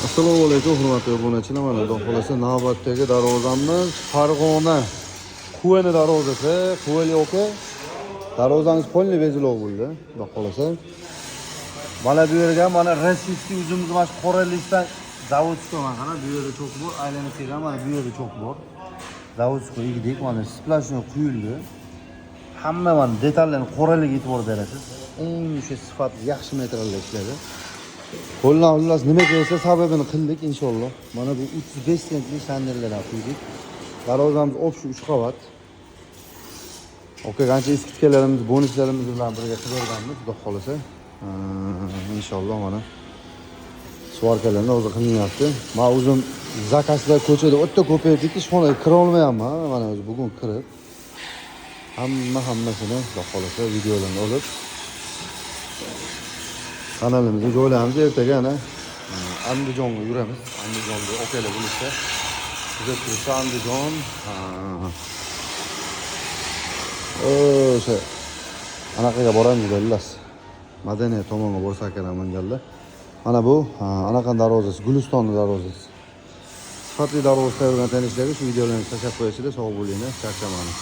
Assalomu alaykum, hurmatli obunachilar. Mana, xudo xohlasa, navbatdagi darvozamiz Farg'ona Quvani darvozasi, Quvali aka. Darvozamiz полный bezilov bo'ldi, xudo xohlasa. Mana bu yerga, mana российский o'zimiz mana shu qora лист dan заводской, mana qara, bu yerda cho'k bor, aylanib kelgan, mana bu yerda cho'k bor. Заводской igdik, mana сплошной quyildi. Hamma mana detallarni qoraliga e'tibor berasiz. Eng o'sha sifat yaxshi materiallar ishladi. Qo'ldan, xullas, nima kelsa, sababini qildik inshaalloh. Mana bu 35 sentlik shanderlardan quydik. Darvozamiz общий 3 qavat. Aka, qancha скидка larimiz, bonuslarimiz bilan birga qilib berganmiz, xudo xohlasa. Inshaalloh mana сварка larni o'zi qilinyapti. Men o'zim заказ lar ko'chada o'ta ko'payib ketdi, ishxonaga kira olmayapman. Mana o'zi bugun kirib hamma hammasini, xudo xohlasa, videolarni olib kanalimizga joylaymiz. Ertaga ana Andijonga yuramiz. Andijonda okalar bo'lishsa, kuzatib tursa, Andijon, ha, o'sha anaqaga boramiz, xullas, madaniyat tomonga borsak ekan mangalda. Mana bu, ha, anaqa darvozasi, Gulistonni darvozasi. Sifatli darvoza tayyorlagan tanishlarga shu videolarni tashlab qo'yasizlar. Sog' bo'linglar, charchamani.